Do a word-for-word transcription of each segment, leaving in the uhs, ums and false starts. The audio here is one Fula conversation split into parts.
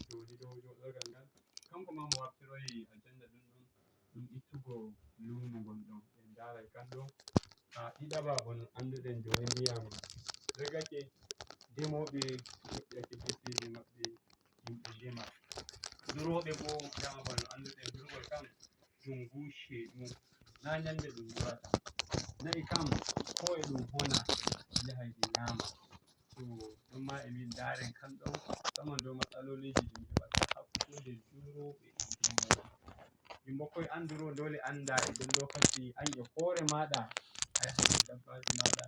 Jooni dow jooɗorgal ngal, kanko maa mo wartiroyi ajannda ɗum ɗon, ɗum ittugo luumo ngon ɗon. En ndaaray kan ɗoo. Haa ɗiɗaɓa, bano annduɗen jooni wiyaama, regake demooɓe, moƴƴake geseeji maɓɓe, yimɓe ndema. Durooɓe boo, dama bano annduɗen durgol kan, ɗum guuce mum. Naa nyannde ɗum durata. Na'i kam, koo e ɗum hona, yahay ɗi nyaama. To ɗon maa e min ndaaren kan ɗon, musamman dow matsaloliji ɗin heɓata hakkunde durooɓe e ndemoowo. Yimɓe koye an duroowo doole annda e nden lokaci an e hoore maaɗa a yahay e dabbaaji maaɗa,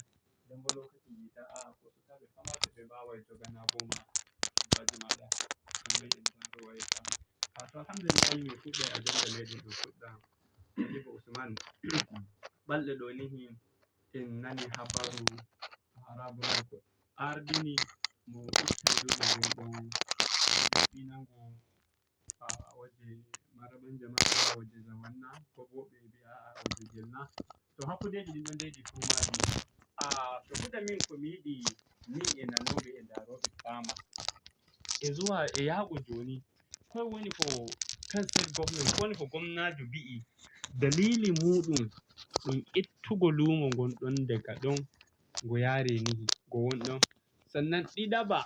nden bo lokaci yiita a ko sukaaɓe famaaɓe ɓe mbaaway joganaago ma dabbaaji maaɗa. Ɗum en ndaaro waye kam. A to alhamdulillahi min fuɗɗay ajannda meɗen ɗum fuɗɗa. Modibo Usman, balɗe ɗo nihi en nani habaru Aarabunan ko ardini mo ittay luumo ngon ɗon, ɗuɗɗinango a waje Maraban Jama'a, a waje Zawanna, ko bo ɓe mbi'a a waje Gelna. To hakkundeji ɗin ɗon dey ɗi fuu maaji. A to fuɗa min ko mi yiɗi min e nanooɓe e ndaarooɓe faama. E zuwa e yahgo jooni, koy woni ko kan state government, ko woni ko gomnaajo mbi'i dalili muuɗum ɗum ittugo luumo ngon ɗon daga ɗon ngo yaare nihi ngo won ɗon? Sannan ɗiɗaɓa,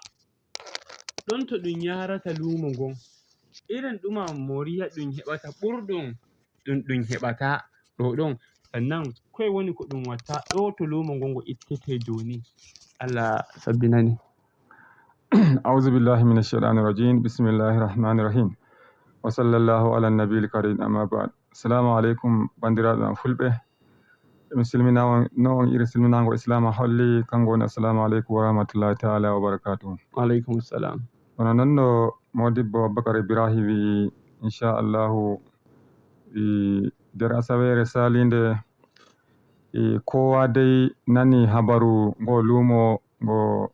ɗon to ɗum yaarata luumo ngon, irin ɗuma moriya ɗum heɓata ɓurɗum ɗum ɗum heɓata ɗo ɗon? Sannan koy woni ko ɗum watta ɗo to luumo ngon ngo ittete jooni? Allah sabbinani. Auzu billahi min asheytani rajim. Bismillahi rahmani rahim. Wa sallallahu ala nabil karim, amma ba'd. Assalamu aleykum, banndiraaɓe am fulɓe. Mi silmina on, no on iri silminaango Islaama holli, kanko woni assalamu aleykum wa rahmatullahi taala wa barakatuhu. Wa aleykum salam. Kono noon no Modibbo Abubakar Ibrahim wi'i, inchallahu, e nder asaweere saliinde, e kowa dey nani habaru ngo luumo ngo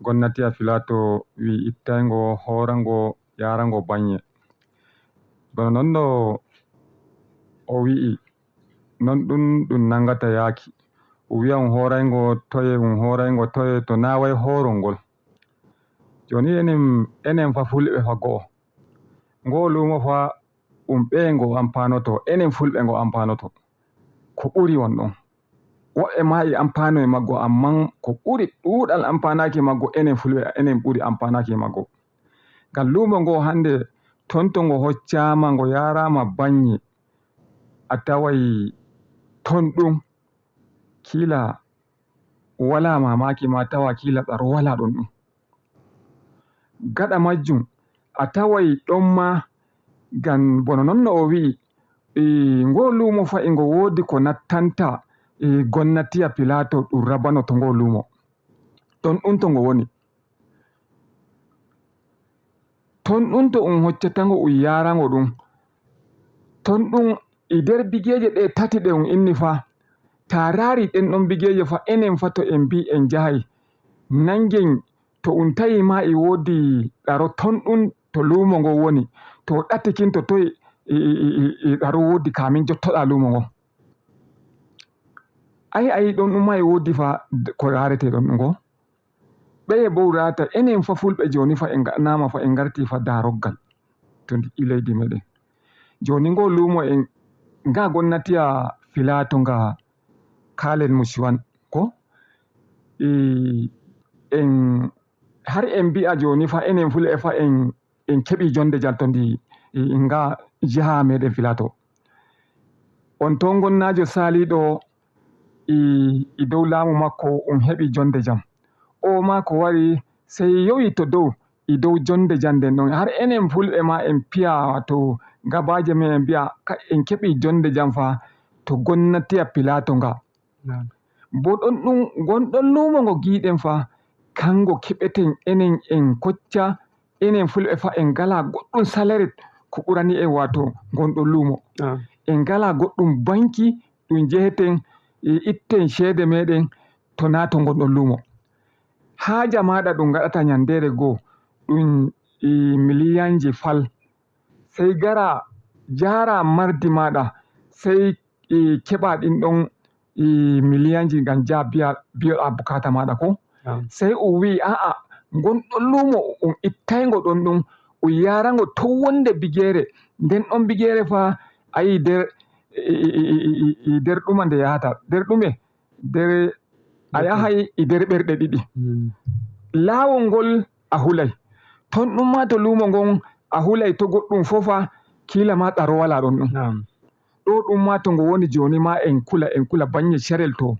gonnatiya Filaato wi'i ittayngo, hoorango, yaarango baŋŋe. Kono noon no o wi'i, noon ɗum, ɗum nanngata yaaki. O wi'a un hoorayngo toye, un hoorayngo toye, to naaway hoorol ngol. Jooni enen, enen fa fulɓe fa go'o. Ngoo luumo fa um ɓeye ngo ampaanoto, enen fulɓe ngo ampaanoto. Ko ɓuri won ɗon. Woɓɓe maa e ampaano e maggo, ammaa ko ɓuri ɗuuɗal ampaanaaki e maggo, enen fulɓe, enen ɓuri ampaanaaki e maggo. Ngam luumo ngo hannde, ton to ngo hoccaama, ngo yaaraama baŋŋe, a taway ton ɗum kiila walaa maamaaki, ma tawa kiila tsaro walaa ɗon ɗum. Gaɗa majjum, a taway ɗon ma, ngam bono non no o wi'i, e, ngoo luumo fa e ngo woodi ko nattanta, e, gonnatiya Pilaato ɗum rabano to ngoo luumo. Ton ɗum to ngo woni. Ton ɗum to um hoccata ngo, um yaara ngo ɗum. Ton ɗum e nder bigeeje ɗe tati ɗe um inni fa, taa raari ɗen ɗon bigeeje fa, enen fa to en mbii en njahay, nanngen to um tawi ma e woodi ɗaro ton ɗum to luumo ngo woni, to ɗatikin to toy e, e, e, e, e ɗaro woodi kaamin jottoɗaa luumo ngo. Ayi, ayi, ɗon ɗum ma e woodi fa ko raaretee ɗon ngo. Ɓeye bo raata, enen fa fulɓe jooni fa en ngaɗanaama fa en ngarti fa daaroggal to ndi, e leydi meɗen. Jooni ngo luumo en, nga gonnatiya Filaato nga Khaled Mushwan ko? E, en, har en mbi'a jooni fa enen fulɓe fa en, en keɓi jonde jam to ndi, e, nga jiha meɗen Filaato. On ton gonnaajo saaliiɗo e, e dow laamu makko, um heɓi jonde jam. O ma ko wari sey yowi to dow, e dow jonde jam nden ɗon. Har enen fulɓe ma en piya to gabaaje men en mbi'a ka en keɓi jonde jam fa to gonnatiya Pilaato nga. Naam. Bo ɗon ɗum, ngon ɗon luumo ngo giiɗen fa, kango keɓeten enen en kocca, enen fulɓe fa en ngalaa goɗɗum saleret ko ɓurani en, waato ngon ɗon luumo. Naam. En ngalaa goɗɗum banki ɗum njeheten, e itten ceede meɗen to naa to ngon ɗon luumo. Haaja maaɗa ɗum ngaɗata nyandeere goo, ɗum, e, miliyanji fal. Sey gara jaara mardi maaɗa, sey, e, keɓa ɗin ɗon, e, miliyanji ngam jaa biya, biyoɗa bukata maaɗa ko. Naam. Sey o wi'i, a'a, ngon ɗon luumo um ittayngo ɗon ɗum, o yarango to wonde bigeere. Nden ɗon bigeere fa a yi nder, i- i- i- i- i- i nder ɗuma nde yahata. Nder ɗume? Nder a yahay i nder ɓerɗe ɗiɗi. Laawol ngol a hulay. Ton ɗum ma to luumo ngon a hulay to goɗɗum fofa, kiila ma tsaro wala ɗon ɗum. Ɗo ɗum ma to ngo woni jooni ma en kula, en kula bannye carel to,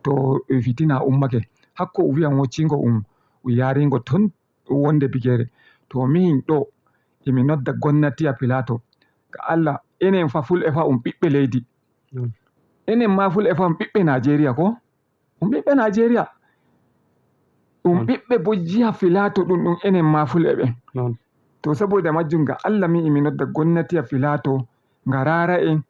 to fitina ummake. Hakko o wi'an woccingo um, o yaringo ton wonde bigere. To miin ɗo, emi nodda gonnatiya Pilato. Ka Allah, enen fa fulɓe fa um ɓiɓɓe leydi. Enen ma fulɓe fa um ɓiɓɓe Najeriya ko? Um ɓiɓɓe Najeriya. Um ɓiɓɓe bo jiha Filato ɗum ɗum enen ma fulɓe ɓen. To saboda majjum ga Allah mi emi nodda gonnatiya Filato nga raara en,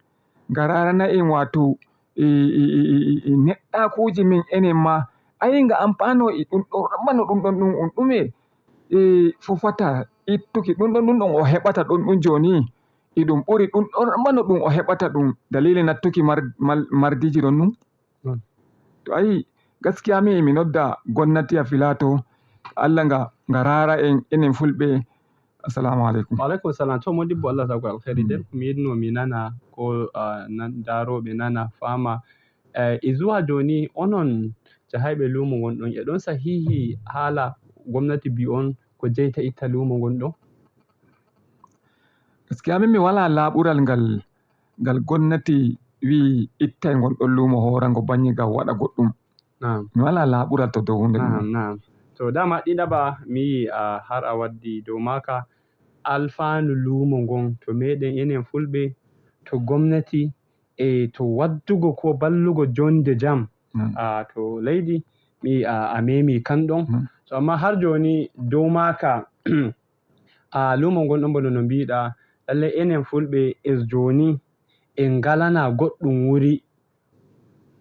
nga raarana en wato e, e, e, e, e neɗɗakuuji men enen ma. Ayi nga ampano e ɗum ɗon ramma no ɗum ɗon ɗum um ɗume e fofata ittuki ɗum ɗon ɗum ɗon o heɓata ɗum ɗum jooni e ɗum ɓuri ɗum ɗon ramma no ɗum o heɓata ɗum dalili nattuki mar, mar, mardiiji ɗon ɗum. To ayi gaskiya mi emi nodda gonnatiya Filato Allah nga nga raara en enen fulɓe. Assalamu alaikum. Wa alaikum salam. To modibbo Allah tago alkhairi nder ko mi yidno mi nana ko ah, nan daroɓe nana fama. Eh, e zuwa joni onon jahayɓe lumo ngon ɗon e ɗon sahihi hala gomnati bi on ko jeyta itta lumo ngon ɗon? Gaskiya min mi wala laɓural ngal ngal gomnati wi ittay ngol ɗon lumo hora ngo banyi ngam waɗa goɗɗum. Mi wala laɓural to dow hunde ɗum. Naam, naam. To dama ɗiɗaɓa mi yi'i a har a waddi dow maaka alfanu lumo ngon to meɗen enen fulɓe, to gomnati e to waddugo ko ballugo jonde jam. A to leydi mi yi'i a, a memi kan ɗon. To amma har joni dow maaka a lumo ngon ɗon bano no mbiɗa lallay enen fulɓe e joni en ngalana goɗɗum wuri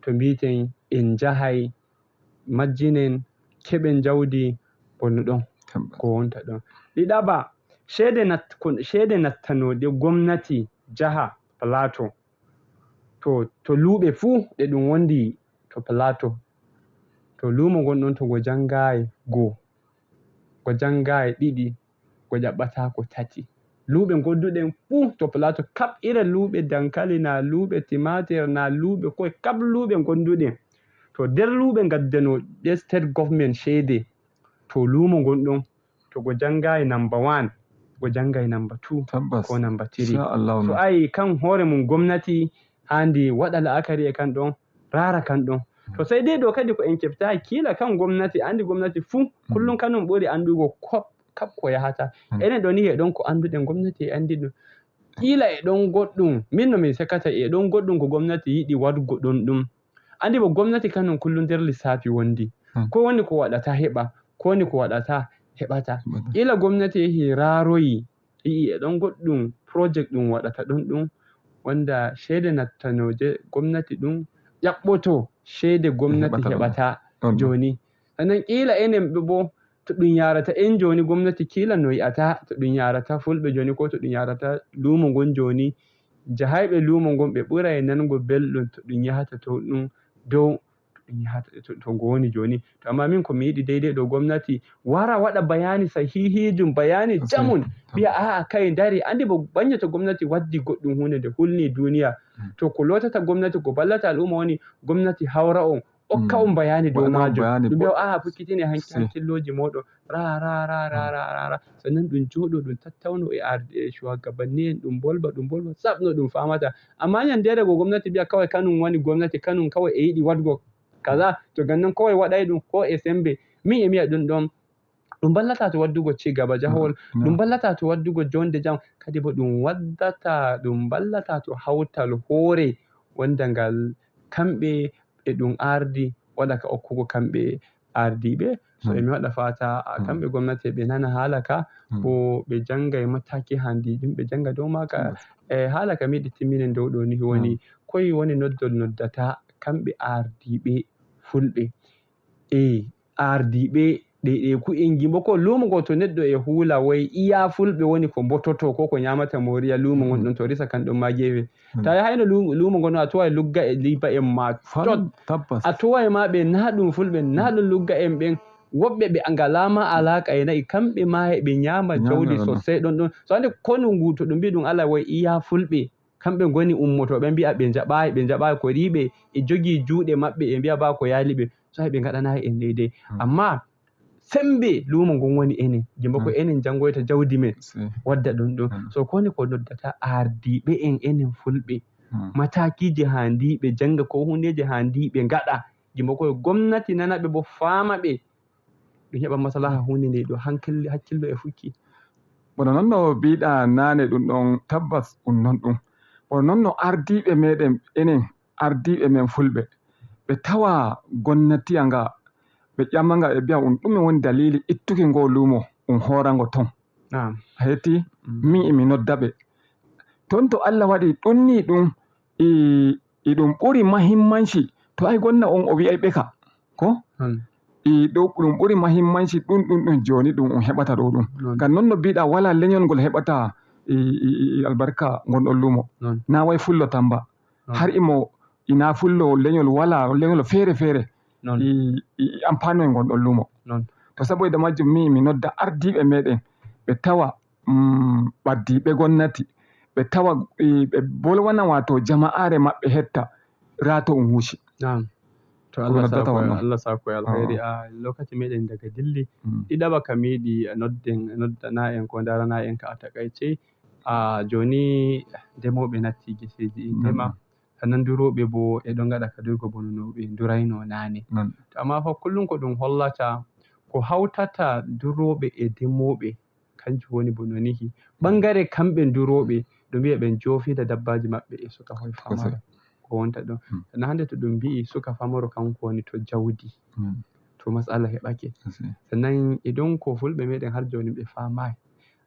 to mbiten en njahay majjinen keɓen jawdi bonno ɗon ko wonta ɗon. Ɗiɗaɓa ceede nat, ceede nattanoɗe gomnati jaha plateau to, to luuɓe fuu ɗe ɗum wondi to plateau to luumo ngon ɗon to ngo janngaay goo ngo janngaay ɗiɗi ngo ƴaɓɓataako tati. Luuɓe ngonduɗen fuu to plateau kap ira luuɓe dankali na luuɓe timatir na luuɓe koye kap luuɓe ngonduɗen to nder luuɓe ngaddano ɗe state government ceede to luumo ngon ɗon to go janngaay namba wan go janngay namba tu ko namba tiri. So ayi kan hoore mum gomnati haandi waɗa la'akari e kan ɗon raara kan ɗon. To sey dey ɗo kadi ko en keɓtaaki kiila kan gomnati anndi gomnati fuu kullum kanum ɓuri anndugo kap ko yahata. Enen ɗo ni e ɗon ko annduɗen gomnati e anndi ɗum. Kiila e ɗon goɗɗum min no min sekata e ɗon goɗɗum ko gomnati yiɗi waɗugo ɗon ɗum. Anndi bo gomnati kanum kullum nder lissaafi wondi. Ko woni ko waɗata heɓa, ko woni ko waɗata heɓata. Kiila gomnati yehi raaroyi yi'i e ɗon goɗɗum project ɗum waɗata ɗon ɗum wonda ceede nattanooje gomnati ɗum ƴaɓɓoto ceede gomnati heɓata jooni. Sannan kiila enen ɓe bo to ɗum yarata en jooni gomnati kiila no yi'ata to ɗum yarata fulɓe jooni ko to ɗum yarata luumo ngon jooni jahayɓe luumo ngon ɓe ɓuray nango belɗum to ɗum yahata to ɗum dow to ɗum yahata to ngo woni jooni. To amma min ko mi yiɗi deydey ɗo gomnati wara waɗa bayani sahihijum bayani jamun mbiya a'a kay ndari anndi bo baŋnge to gomnati waddi goɗɗum huunde nde hulni duniya to ko lootata gomnati ko ballata al'umma woni gomnati hawra on okka on bayani dow majum ɗum mbiya a'a fukkitine hankillooji mooɗon ra ra ra ra ra ra ra sannan ɗum jooɗo ɗum tattawno e arde e shuwagabanni en ɗum bolba ɗum bolba saɓno ɗum famata. Amma ñanndeere go gomnati mbiya kaway kanum woni gomnati kanum kaway e yiɗi waɗgo kaza to ganndon koway waɗay ɗum ko e semmbe min e miya ɗum ɗon ɗum ballata to waddugo cigaba jahowol ɗum ballata to waddugo jonde jam kadi bo ɗum waddata ɗum ballata to hawtal hoore wonda ngal kamɓe e ɗum ardi waɗa ka okkugo kamɓe ardiiɓe so emi waɗa fata kamɓe gomnati ɓe nana haala ka bo ɓe janngay mataki handi ɗum ɓe jannga dow maka e haala ka miɗi timminen dow ɗo ni woni koy woni noddol noddata kamɓe ardiiɓe fulɓe e ardiiɓe ɗeyɗeyku en gimbo ko luumo ngo to neɗɗo e huula woy iya fulɓe woni ko mbototo ko ko ñamata moriya luumo ngon ɗon to risa kan ɗon ma geefe ta yahayno luumo ngon a towa e lugga e liba en ma tot a towa e ma ɓe na ɗum fulɓe na ɗum lugga en ɓen Woɓɓe ɓe ngalaa ma alaaka e na'i, kamɓe ma heɓe nyaama jawdi sosai ɗon ɗon. So hannde konu ngu to ɗum mbi'i ɗum alaa, woy iya fulɓe, kamɓe ngoni ummotooɓe mbi'a ɓe njaɓaayi, ɓe njaɓaayi ko riiɓe e jogii juuɗe maɓɓe e mbi'a baa ko yaali ɓe. So ɓe ngaɗanaayi en daidai. Amma sembe luumo ngon woni enen. Gimba ko enen janngoyta jawdi men. Wadda ɗum ɗon. So koni ko noddata ardiiɓe en, enen fulɓe. Mataakiije haandiiɓe jannga ko huundeeje haandiiɓe ngaɗa. Gimba ko gomnati nana ɓe bo faama ɓe. Ɗum heɓa maslaha huunde nde ɗo hankillo, hakkillo e fukki. Bono non no mbiɗa naane ɗum ɗon tabbas ɗum non ɗum. Bono non no ardiiɓe meɗen enen ardiiɓe men fulɓe, ɓe tawa gonnatiya nga, ɓe ƴama nga, ɓe mbi'a, "Un ɗume woni dalili ittuki ngo luumo, un hoorango ton?" A hetti? Min emi nodda ɓe. Ton to Allah waɗi ɗum ni ɗum, e, e ɗum ɓuri mahimmanci, to ay gonna on o wi'ay ɓe ka. Ko? E ɗo ɗum ɓuri mahimmanci ɗum, ɗum, ɗum jooni ɗum un heɓata ɗo ɗum. Ngam non no mbiɗa wala leñol ngol heɓata e, e, e, e albarka ngon ɗon luumo. Na way fullo tamba. Har imo ina fullo leñol wala leñol feere feere. E, e, e ampanoy ngon ɗon luumo. To saboda majjum mi, mi nodda ardiiɓe meɗen ɓe tawa, mm, ɓaddiiɓe gonnati, ɓe tawa, e, ɓe bolwana wato jama'aare maɓɓe hetta rato un huuci. Naam. To Allah sako, Allah sako e alkhairi. A lokaci meɗen daga dilli. Ɗiɗaɓa kam mi yiɗi nodden, noddana en ko darana en ka a takaice. A jooni demooɓe natti geseeji ɗin ndema. Sannan durooɓe bo e ɗon ngaɗa ka durgo bono no ɓe durayno naane. To amma fa kullum ko ɗum hollata ko hawtata durooɓe e demooɓe kanjum woni bono nihi. Ɓangare kamɓe durooɓe ɗum wi'a ɓen joofida dabbaaji maɓɓe e suka hoy famara. Ko wonta ɗon. Sannan hannde to ɗum mbi'i suka famaro kanko woni to jawdi. To masala heɓake. Sannan e ɗon ko fulɓe meɗen har jooni ɓe faamaay.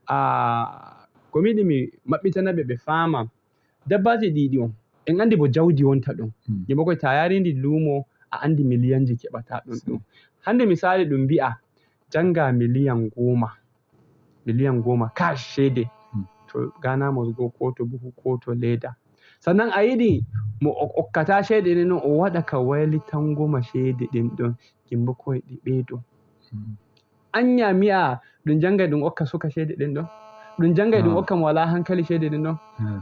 A, ko mi yiɗi mi maɓɓitana ɓe, ɓe faama. Dabbaaji ɗiɗi on, en anndi bo jawdi wonta ɗon. Yimɓe koy ta yaarindi luumo, a anndi miliyanji keɓata ɗon ɗum. Hannde misaali ɗum mbi'a, jannga miliyan goma. Miliyan goma cash ceede. To Ghana Must Go, ko to buhu, ko to leeda. Sannan a yiɗi mo o okkata ceede ɗen ɗon, o waɗa ka waylitango ma ceede ɗen ɗon, yimɓe koy ɗi ɓeydo. Anya mi'a ɗum janngay ɗum okka suka ceede ɗen ɗon? Ɗum janngay ɗum okka mo walaa hankali ceede ɗen ɗon?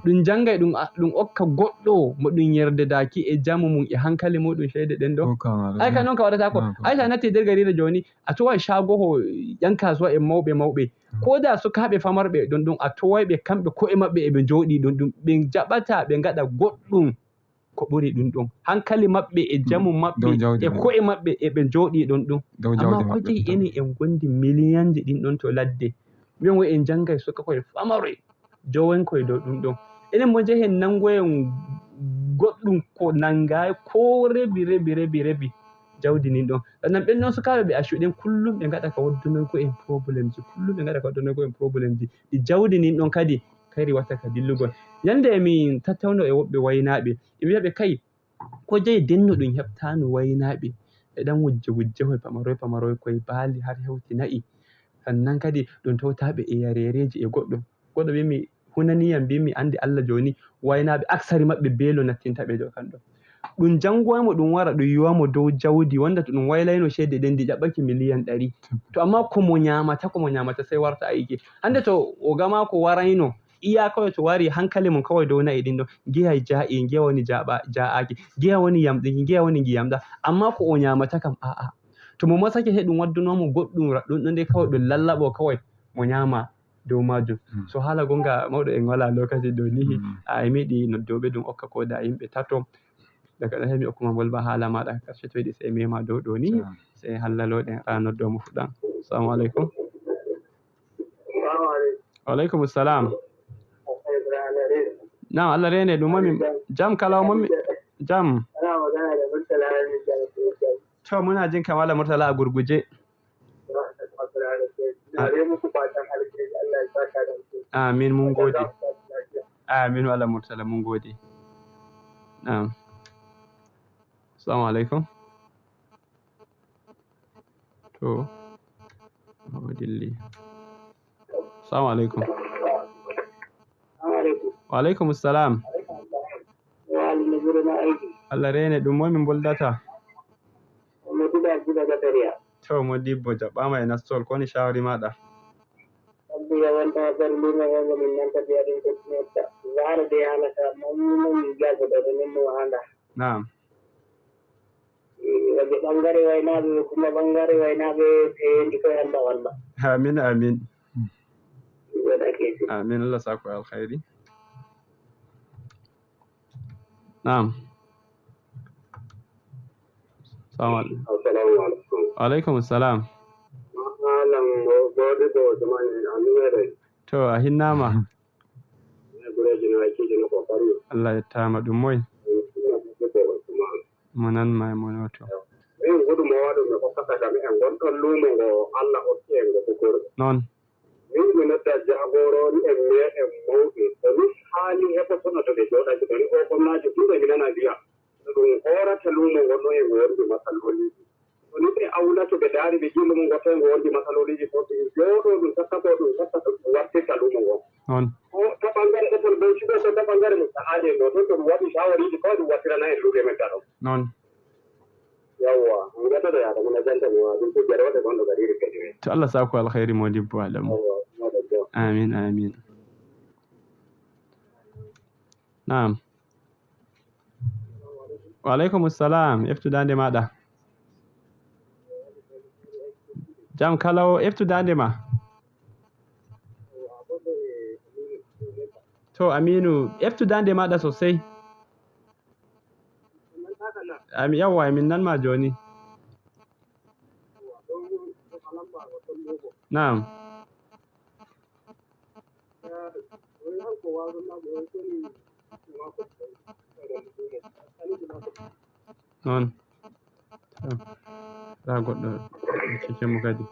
Ɗum janngay ɗum, ɗum okka goɗɗo mo ɗum yerdedaaki e jamu mum e hankali muɗum ceede ɗen ɗon? Ay ka non ka waɗataako. Ay sa natti nder gariire jooni, a toway caagoho yan kasuwa en mawɓe mawɓe. Ko da sukaaɓe famarɓe ɗon ɗon, a toway ɓe kamɓe ko'e maɓɓe e ɓe njooɗii ɗon ɗum. Ɓe jaɓataa ɓe ngaɗa goɗɗum ko ɓuri ɗum ɗon. Hankali maɓɓe e jamu maɓɓe e ko'e maɓɓe e ɓe njooɗii ɗon ɗum. Amma ko jeyi enen en ngondi miliyanji ɗin ɗon to ladde. Ɓen wo en janngay suka koye famaroy, jowankoy dow ɗum ɗon. Enen mo njehen nanngoyen goɗɗum ko nanngaay ko rebi, rebi, rebi, rebi jawdi nin ɗon. Sannan ɓen non sukaaɓe ɓe accu ɗen kullum ɓe ngaɗa ka waddunoy ko en problemji, kullum ɓe ngaɗa ka waddunoy ko en problemji. Ɗi jawdi nin ɗon kadi kayri watta ka dillugol. Ñande e min tattawno e woɓɓe waynaaɓe, e wi'a ɓe kay, ko jeyi denno ɗum heɓtaano waynaaɓe. E ɗan wujje wujje hoy pamaroy pamaroy koye baali har hewti na'i. Sannan kadi ɗum tawtaaɓe e yareereeji e goɗɗum. Goɗɗo wi'mi hunaniyam mbi'mi anndi Allah jooni waynaaɓe aksari maɓɓe beelo nattinta ɓe dow kan ɗon. Ɗum janngoymo ɗum wara ɗum yiwamo dow jawdi wonda to ɗum waylayno ceede ɗen ndi ƴaɓɓake miliyan ɗari. To amma ko mo ñaamata, ko mo ñaamata sey warta ayike. Hannde to o gamaako warayno, iya kawai to wari hankali mum kawai dow na'i ɗin ɗon, ngiya jaa'i, ngiya woni jaaɓa-, ja'aaki, ngiya woni yamɗinki, ngiya woni ngi yamɗa. Amma ko o ñaamata kam, a'a. To mo mosake sey ɗum waddunoo mo goɗɗum ra-, ɗum ɗon dee kawai ɗum lallaɓo kawai mo ñaama dow maajum. So haala gonga mawɗo en wala lokaci dow nihi, a, e mi yiɗi noddooɓe ɗum okka ko da yimɓe tato. Daga ɗon hemi okkuma mbolba haala maɗa karshe to yiɗi sey mema dow ɗo ni, sey hallaloɗen a noddo mo fuɗɗan. Assalamu alaikum. Wa alaikum salam. Naam, Allah rene ɗum momi jam kala o momi jam. To muna jin kam wala Murtala a gurguje. Amin, mun gode. Amin wala Murtala, mun gode. Naam. Assalamu alaikum. To o dilli. Assalamu alaikum. Wa alaikum salam. Allah rene, ɗum moy min mboldata? To, Modibbo jaɓɓaama e nastol, ko woni shawari maɗa? Abduga wonta nder luumo ngo, ngo min nanta mbiya ɗum ko tinetta. Laara de haala ka, mawni mawni jaago ɗo, ɗo non mo handa. Naam. Wadde ɓangare waynaaɓe, kuma ɓangare waynaaɓe, ɓe ndi koye Allah walla. Amin, amin. Waɗa keesi. Amin, Allah sako alkhairi. Naam. Salamu alaikum. Assalamu alaikum. Wa alaikum salam. Malam, mo-, Modibbo Usman, a numeɗen. To, a hinnama. Ne gureji no, a kiji no ko fari. Allah yettama, ɗum moy? Ɗum Modibbo Usman. Mo nanma e mo noto. Min gudu mo waɗu mi hokkata kam en gonɗon luumo ngo Allah okki en ngo bukor. Noon. Min mi nodda jagorori en meɗen mawɓe. O ni haali heɓotono to ɓe jooɗake. To ni o gomnaajo fuu ɓe mi nana mbiya. No ɗum hoorata luumo ngo no e ngo wondi masaloliji. To ni ɓe awlake ɓe ndaari ɓe jii luumo ngo to e ngo wondi masaloliji fof ɗum jooɗo ɗum tattako ɗum tattako ɗum wartirta luumo ngo. Noon. Ko ta ɓangare Apple Bank ɗo, ko ta ɓangare Musta'ade ɗo, ɗon to ɗum waɗi shawariji kawai ɗum wattirana en luuɓe men ɗaɗo. Noon. Yawwa, on gatoto yaata mona janta mo ɗum ko jarooɗe gonɗo gariiri kadi men. To Allah sako alkhairi Modibbo Adamu. Yawwa, moɗon ɗo. Amin, amin. Naam. Wa alaikum salam. Eftu dande maɗa. Jam kala o, eftu dande ma. To, Aminu, eftu dande maɗa sosai. Ami, yawwa, min nan ma joni. Naam. Noon. Ɗa goɗɗo cecemo kadi.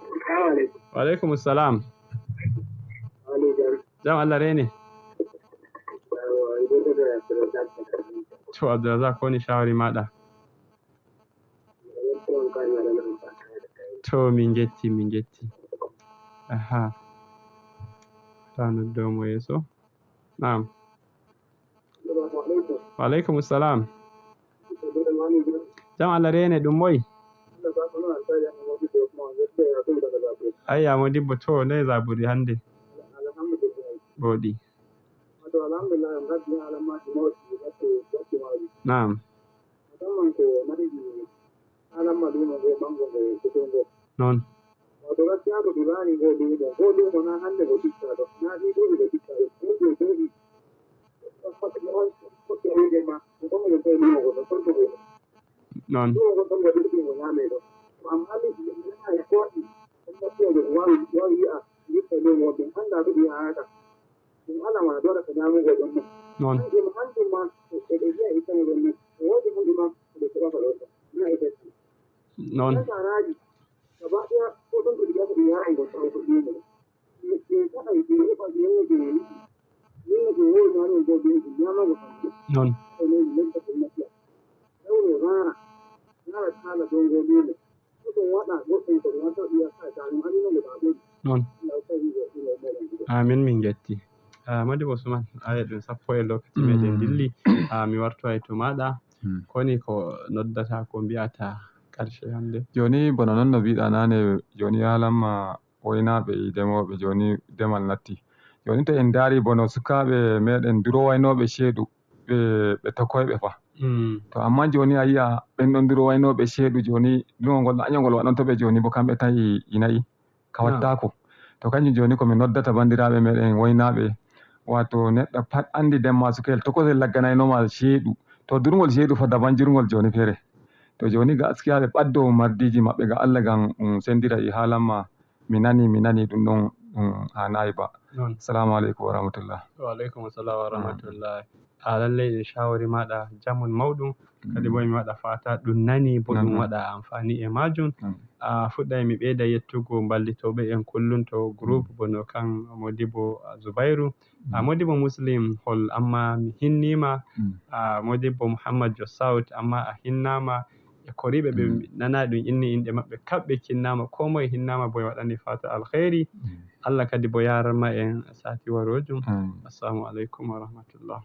Wa alaikum salam. Jam Allah rene. To Abdourazak, ko woni shawari maɗa? To, min njetti, min njetti. Aha. Ta noddomo yeeso. Naam. Wa alaikum salam. Jam Allah rene, ɗum moy? Ayya, Modibbo, to, ndey zaburi hannde? Booɗi. Naam. Noon. Noon. Noon. Noon. Noon. Noon. Amin, min njetti. Ah, Modibo Usman, aya ɗum sappo e lokaci meɗen dilli. Ah, mi wartoyay to maɗa. Hmm. Koni ko noddata, ko mbi'ata karshe hannde? Jooni, bono non no mbiɗa nane, jooni haalamma woynaaɓe e demooɓe, jooni demal natti. Jooni to en ndaari bono sukaaɓe meɗen durowaynooɓe ceeɗu, ɓe, ɓe tokoyɓe fa. Mm. To amma jooni a yi'a ɓen ɗon durowaynooɓe ceeɗu jooni, durngol ngol ɗaanyol ngol waɗanto ɓe jooni bo kamɓe tan e, e na'i. Ka wattaako. To kanjum jooni ko mi noddata banndiraaɓe meɗen woynaaɓe, waato neɗɗo pat anndi demma sukayel tokosel lagganaynooma ceeɗu. To durngol ceeɗu fa daban jurngol jooni feere. To jooni gaskiya ɓe ɓaddo mardiiji maɓɓe ga Allah ngam, um, senndira e haalamma. Mi nani, mi nani ɗum ɗon, ɗum haanayi ba. Noon. Assalamu aleykum wa rahmatullah. Wa aleykum assalam wa rahmatullah. A lallay e shawari maɗa jamun mawɗum. Kadi bo mi waɗa fata ɗum nani bo ɗum waɗa amfani e majum. Mm. A fuɗɗay mi ɓeyda yettugo mballitooɓe en kullum to groupe bono kan Modibo Zubairu. A Modibo Muslim hol amma mi hinnima. A Modibo Muhammad Jo Saut amma a hinnama. E koriiɓe ɓe nana ɗum inni inɗe maɓɓe, kamɓe kinnama, ko moye hinnama bo e waɗani fata alkhairi. Allah kadi bo yaranma en sati warojum. Assalamu aleykum wa rahmatullah.